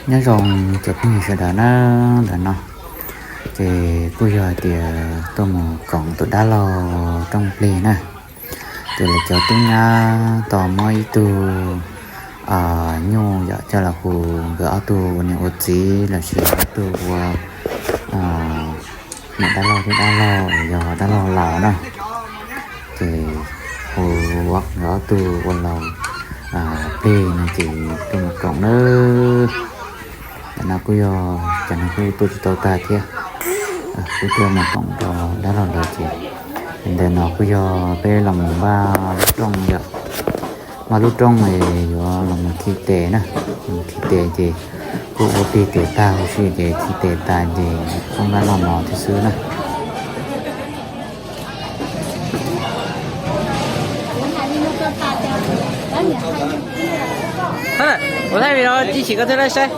Nyob zoo cov phooj ywg sawv daws na, ntawm no ces kuj yog hais tias tuaj mus koom tus dab laug rooj plig na. Ces lawv cov tub nyab tau muab ib tug nyuj yom coj los hu nkawd ob tug ua niam ua txiv lossis ob tug ua niam dab laug thiab dab laug uas yog dab laug laus na. Ces hu nkawd ob tug ua laus plig no ces tuaj mus koom na. Ntawm no kuj yog cov neeg kuj tuaj tsis tau tag thiab, kuj tuaj mus koom rau dab laug lawv ces ntawm no kuj yog peb los mus npaj lub rooj yom. Npaj lub rooj es yuav los mus khi tes na. Khi tes ces kuj ua plig tes tag huv si ces khi tes tas ces kuj npaj noj mov thiab xwb na. 我太美了，机器搁这来晒。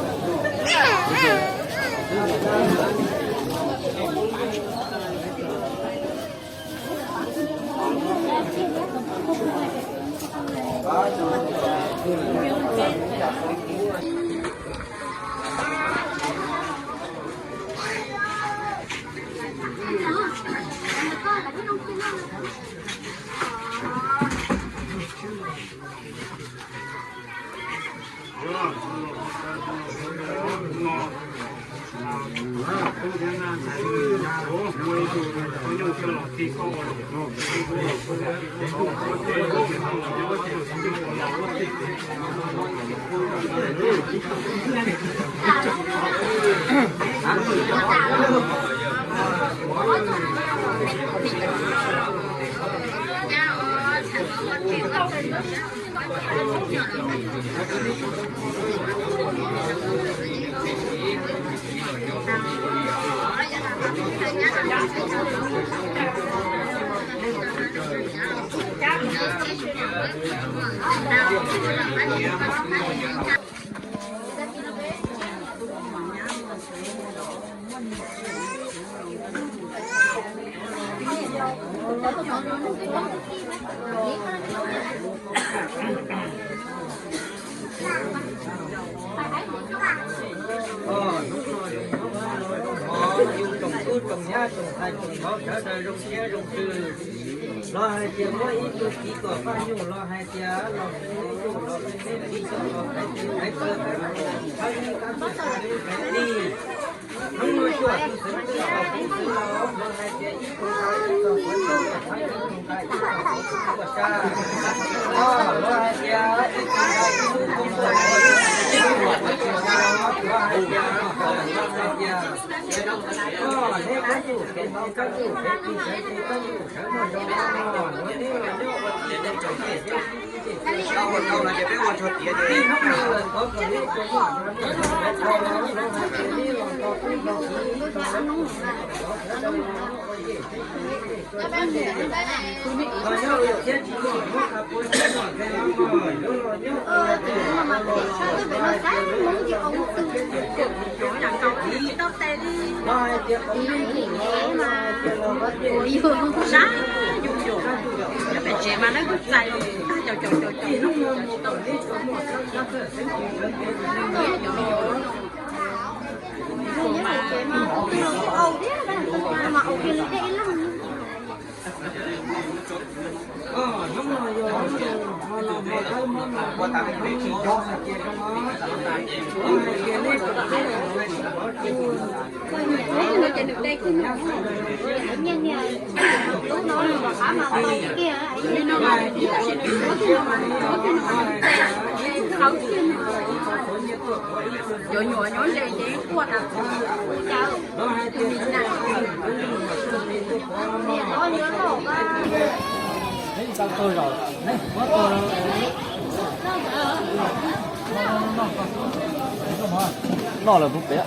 Yus tsoom tub tsoom nyab tsoom ntxhais tsoom vauv sawv daws zoo siab zoo ntsws, los hais tias muaj ib tug txiv tuam paj nyuj los hais tias los mus ib tug los mus teb txiv coj los hais tias hais taw hais mus hais tij. Hnub no xyuas tus xeev twg los tus xeev laus los hais tias ib tug nqa ib tug xov tooj, ib tug nqa ib tug xov tooj tuaj xa, los hais tias ib tug nqa ib lub koob tuaj, ib tug nqa ib tug xov tooj, los hais tias, los hais tias, koj neb koj yug kev nto koj yug kev tis kev tis koj yug sawv muaj zoo no, los neb los nyob ua txiv ua ntxhais, ua tau no ces peb ua nrog tiav ces tij hnub no lawm thov kom neb tsuas muaj zoo no, los hais tias neb los nto tub nto kiv, los nyob ua yawm thiab tsis muaj muab qha puab tsis muaj nqe no, yuav los nyob ua yawm thiab los los los hais tias lawv yuav los nyob ua yawm thiab tsis muaj nqe, los hais tias qhov neb yug los hais tias los nyob ua yawm thiab tsis muaj nqe, sab yus yus, sab yus yus, pem tsev mas lawv kuj txais caum caum caum caum hnub no mus kom neb tsuas muaj sab sab txawj xeeb tsis sawv kev tus neeg nyob ua Cov nyuam nyob ze ces quaj tas. Noj lawm pub pem.